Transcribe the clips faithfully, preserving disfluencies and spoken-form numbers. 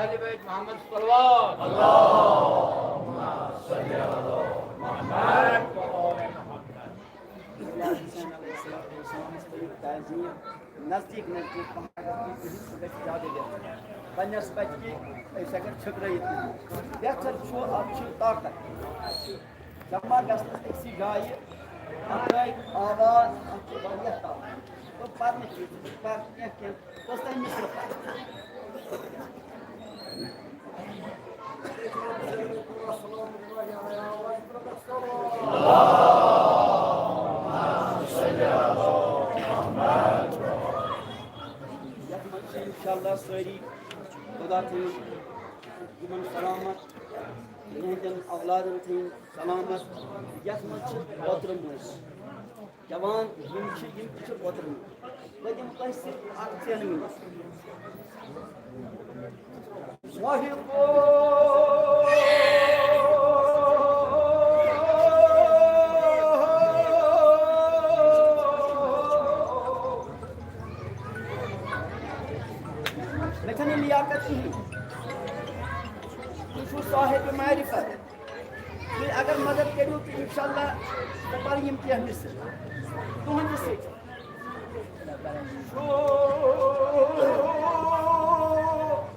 آل بیت محمد صلوات۔ اللہم صل علی محمد و آل محمد۔ حضرت حسین علیہ الصلوۃ والسلام تعظیم نزدیٖک نزدیٖک پہن اگر تُہۍ بِہِو، سُہ گژھِ زیادٕ بہتر۔ بنسبت کہِ أسۍ اگر چھٔکرٲیِتھ نِمو، بہتر چھُ، اَتھ چھِ طاقت۔ جمع گژھنَس أکسٕے جایہِ، اَتھ گٔے آواز، اَتھ چھِ واریاہ طاقت۔ تہٕ پَرنہٕ کِژھ، پَر-، کینٛہہ، کینٛہہ، کٔژ تام مِصرٕ پَرٕ۔ یَتھ منٛز چھِ اِنشاءاللہ سٲری خۄدا تھٲیِن یِمَن سلامت، یِہٕنٛدٮ۪ن اولادَن تھٲیِن سلامت۔ یَتھ منٛز چھِ اوترٕ مٲنٛزِ جوان یِم چھِ، یِم تہِ چھِ وۄترمٕتۍ۔ بہٕ دِمہٕ تۄہہِ صرف اکھ چیلنج۔ واہی گو۔ مےٚ چھَنہٕ لیاقت کِہیٖنۍ۔ تُہۍ چھِو صاحب معرفت۔ تُہۍ اگر مدد کٔرِو تہٕ اِنشاءاللہ بہٕ پَرٕ یِم کینٛہہ مِصرٕ تُہٕنٛدِ سۭتۍ۔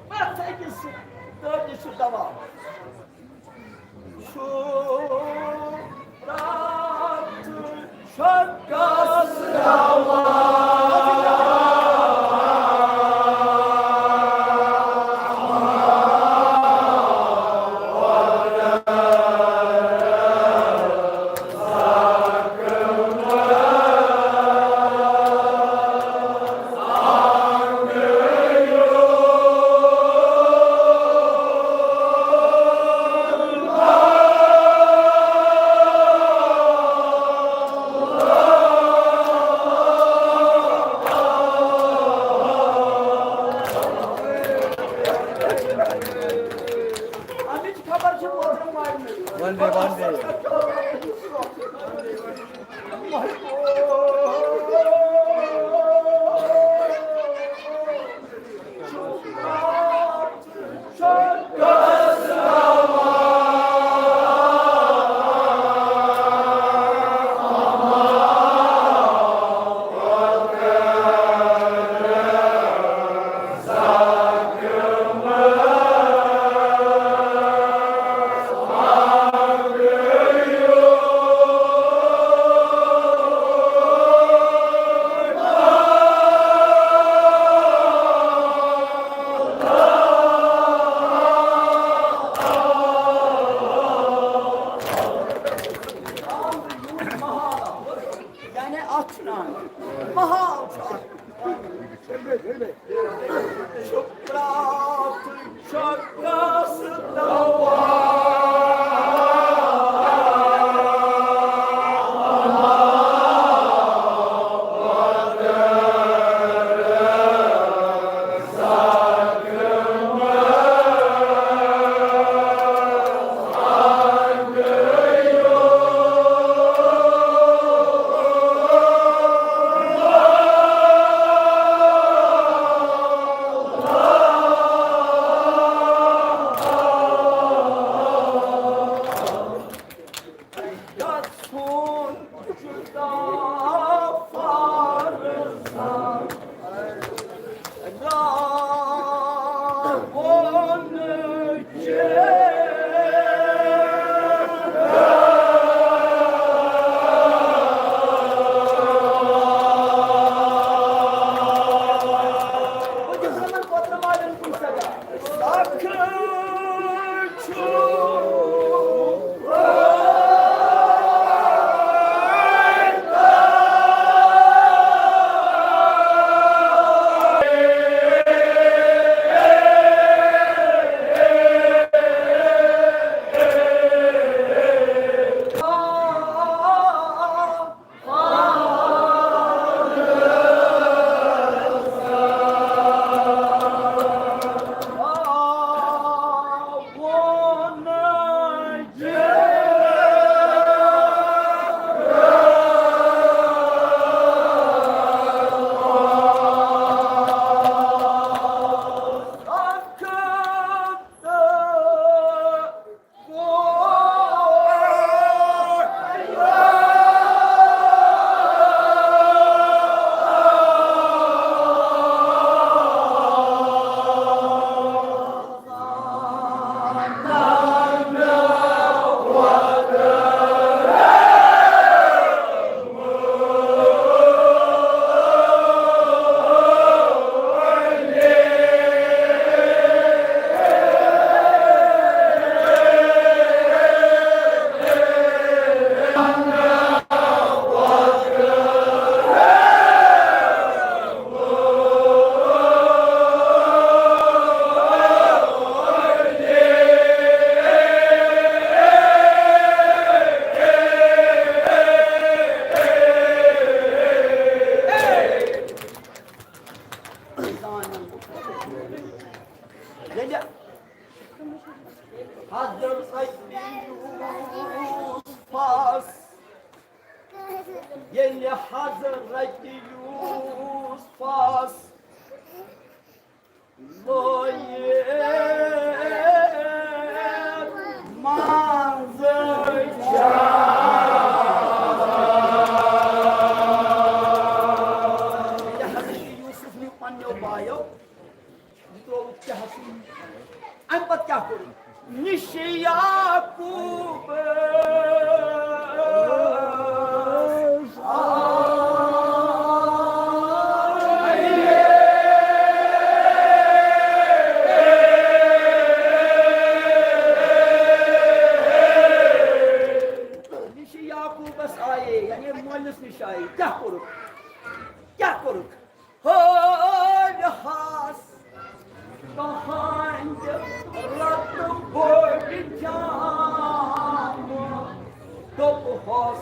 پرٛٮ۪تھ أکِس سۭتۍ تہٕ تہِ چھُ دوا۔ چھُ پرٛٮ۪تھ شخص وَن دے، وَن دے۔ ییٚلہِ حضرت یوسفس لویہِ منٛزٕ چھا۔ ییٚلہِ حضرت یوسف نیوٗ پننیو بایو، یہِ ترٛووُکھ کیٛاہ سُہ؟ اَمہِ پتہٕ کیٛاہ کوٚرُن؟ نِش یعقوب۔ نِش یعقوبس آیے، یعنی مٲلِس نِش آیے۔ کیٛاہ کوٚرُکھ؟ کیٛاہ کوٚرُکھ؟ ہٲلۍ ہس تہنٛدِ رتہٕ بٔڑۍ جامہٕ، دوٚپہوس،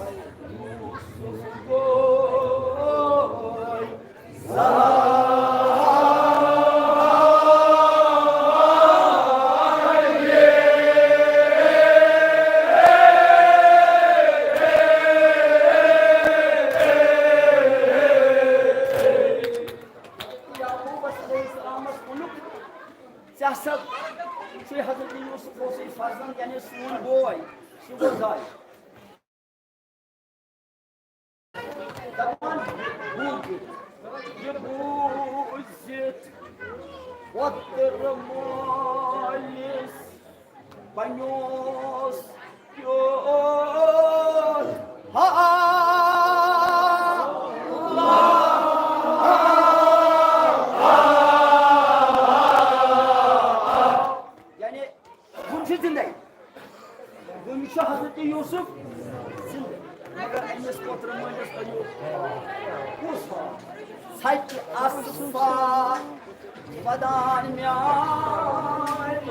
یوسف گوٚو ضایع۔ یعقوبس علیہ السلامس ووٚنُکھ، ژےٚ ہسا چھُے حضرت یوسف اوسُے فرزند، یعنی سون بوے، سُہ گوٚو ضایع۔ دپان، بوٗزِتھ، یہِ بوٗزِتھ وۄتٕر مٲلِس بنیوس پیوٚر۔ ہا، یعنی وُنہِ چھُ زِندَے۔ وُنہِ چھُ حضرت یوسف زِندَے۔ مگر أمِس پوترٕ مٲلِس بنیو کُس حال؟ سچ اصفا ودان میانہِ۔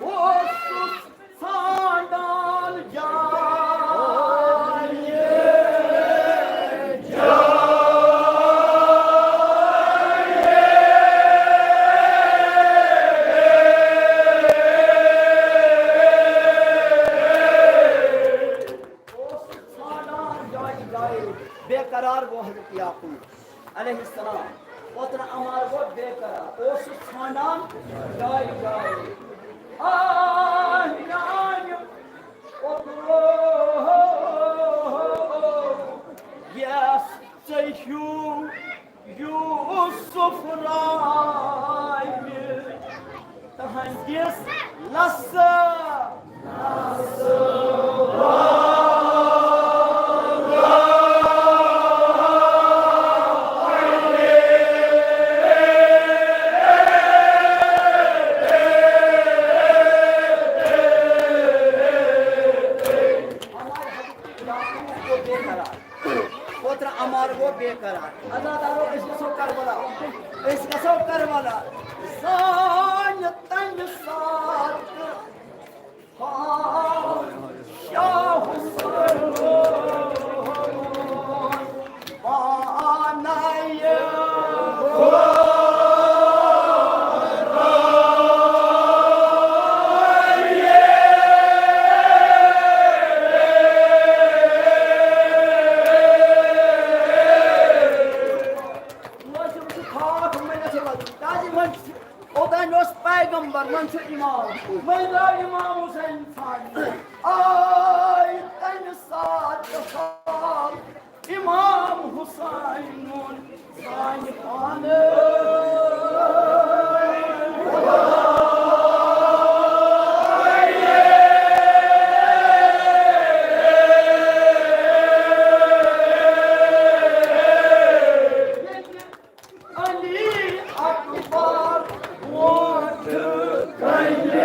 اوسُس ژھانڈان جاے۔ اوسُس ژھانڈان جاے جاے، بے قرار گوٚو حضرت یعقوب علیہ السلام۔ اوترٕ عمار گوٚو بے قرار، اوس سُہ ژھانڈان جایہِ جایہِ۔ آہ میانہِ اوترٕ یس ژےٚ ہیوٗ یوسف رامہِ تہنٛدِس لسہٕ۔ اوترٕ عمار گوٚو بے قرار۔ عزادارو، أسۍ گژھو کربلا۔ أسۍ گژھو کربلا۔ سانہِ تمہِ ساتہٕ ہاو شاہ حسین پانَے۔ لٲسِم چھُ خاک مٔلِتھ یِوان۔ کیٛازِ وۄنۍ چھُ، اوٚتام اوس پیغمبر، وۄنۍ چھُ امام۔ وۄنۍ درٛاو امام حسین ژھانٛڈنہِ۔ آے تَمہِ ساتہٕ حال امام حسینُن سانہِ پانہٕ۔ علی اکبر ووت کنہِ۔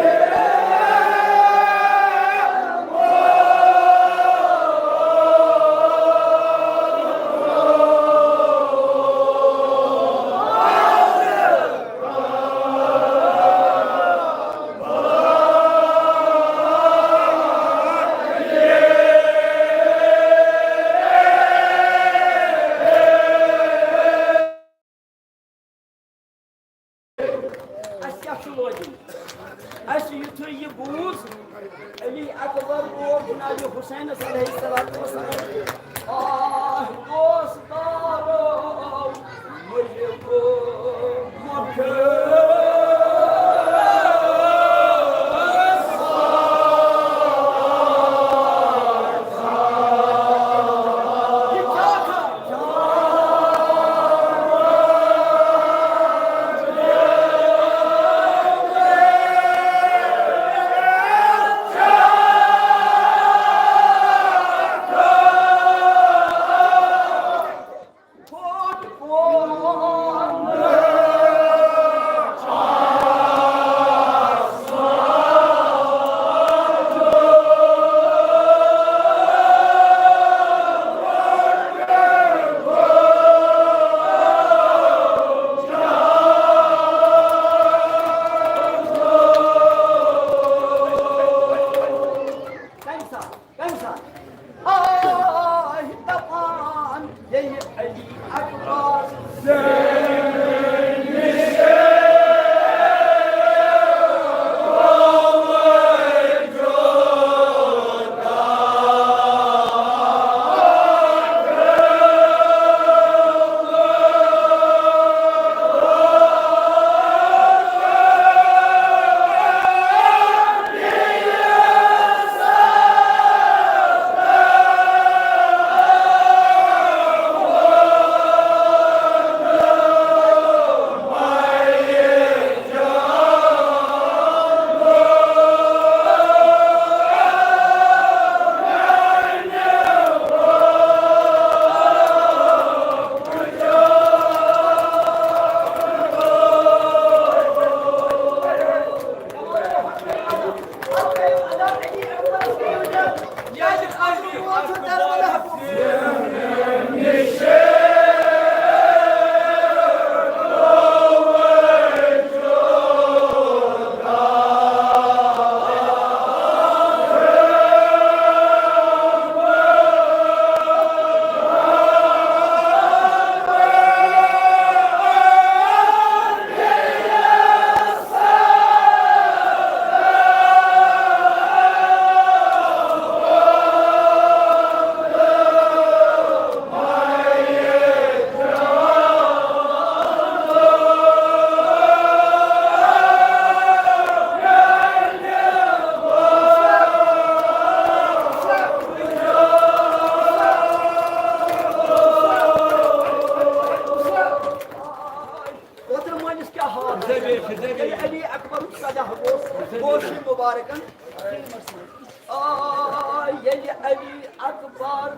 اوترٕ مٲنِس کیٛاہ حال؟ ذبیح، ذبیح۔ ییٚلہِ علی اکبر سداہ اوس، گوشہِ مُبارکن۔ آ، ییٚلہِ علی اکبر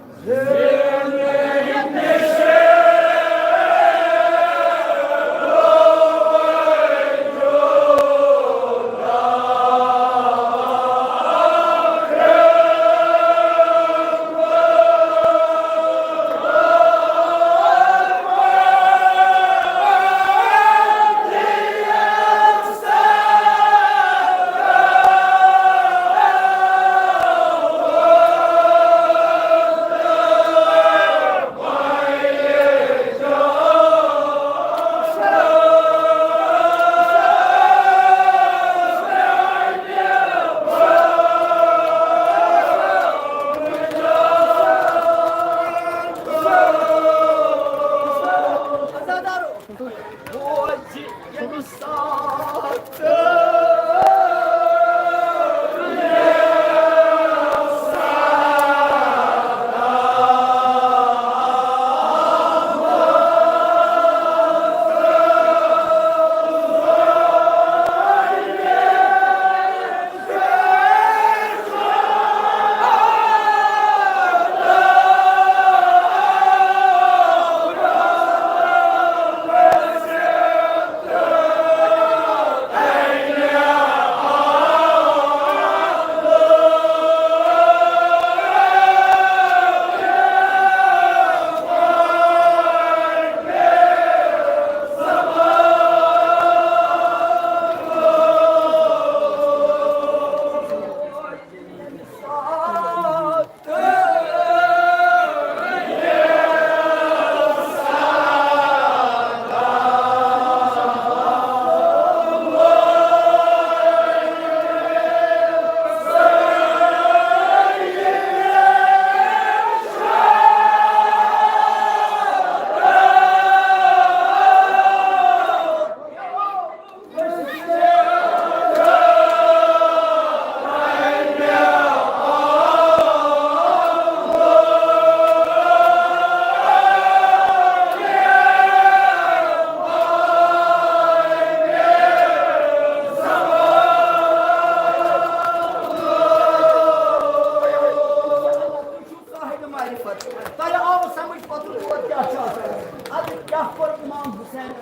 صاحب معرفت۔ تۄہہِ آو سمجھ پتہٕ اور کیٛاہ چھُ آسان؟ اَدٕ کیٛاہ کوٚر امام حسین؟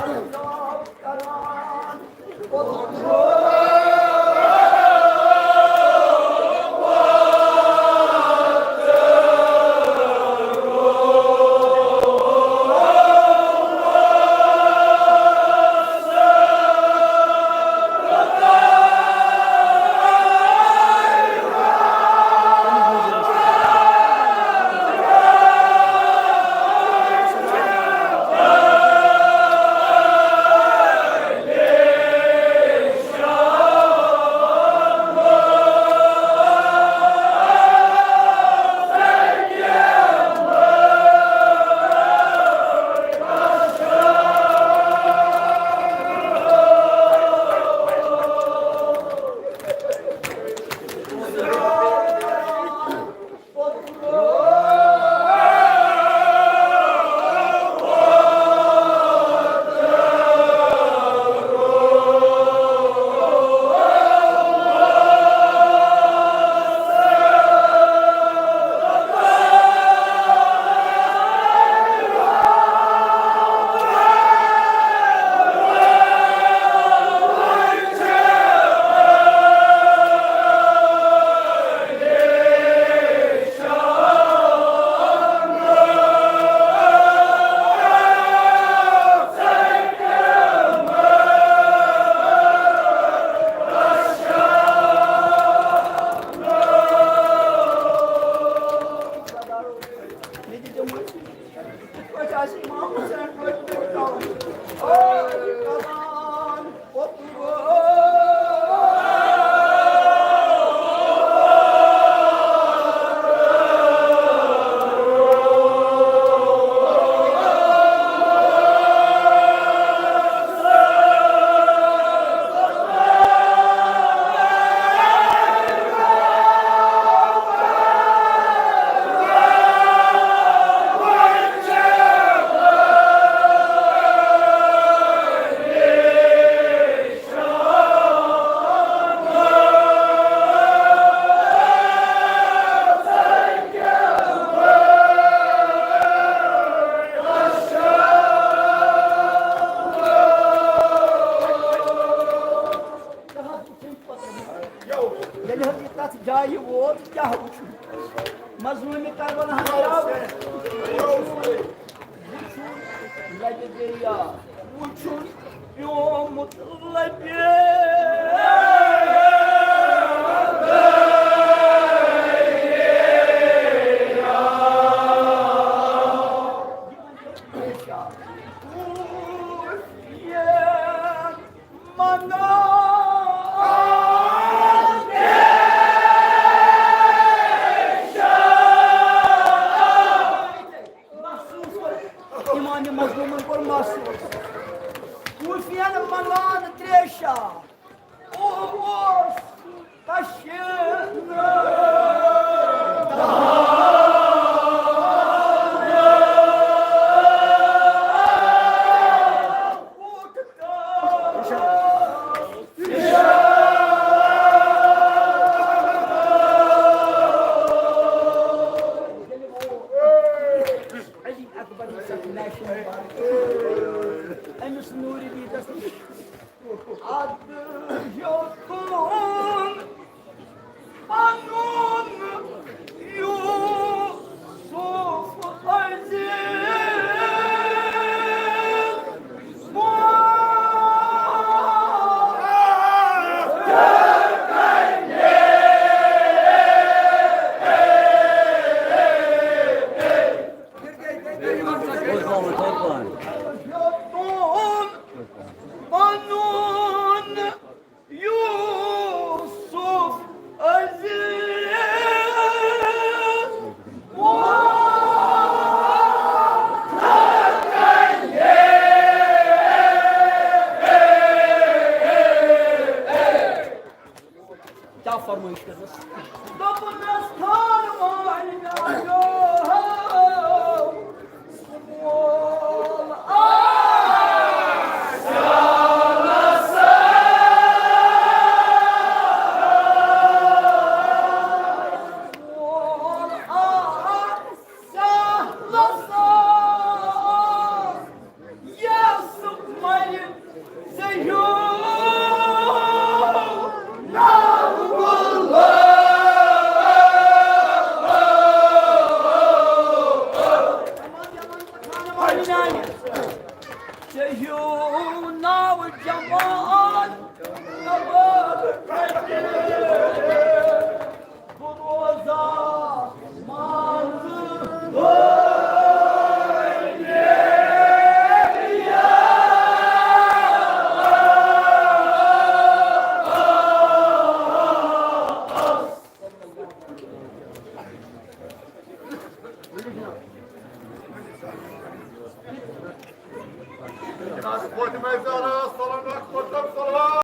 عرض آو کران۔ آسہِ امام حسین پٲٹھۍ پوٚرمُت۔ آے کلام اوٚتُر۔ ییٚلہِ حظ یہِ تَتھ جایہِ ووت، کیٛاہ وٕچھُن؟ مظلوٗمِ کربلاہَن کیٛاہ وٕچھُن؟ وٕچھُن لَبہِ بیٚیہِ یا وٕچھُن پیومُت لَبہِ۔ محسوس کوٚر، امام مظلومن کوٚر محسوس۔ کوفین منگان تریشہ، اوہ اوس کشیر۔ علی اکبر یُس اتھ نیشن مارکیٹ، أمِس نوٗرِ دیٖدس نِش۔ ادٕ ہیوٚتُن پنُن یوسف عزیز۔ پنُن یوسف عزیز۔ کیٛاہ فرمٲیِش کٔرٕس؟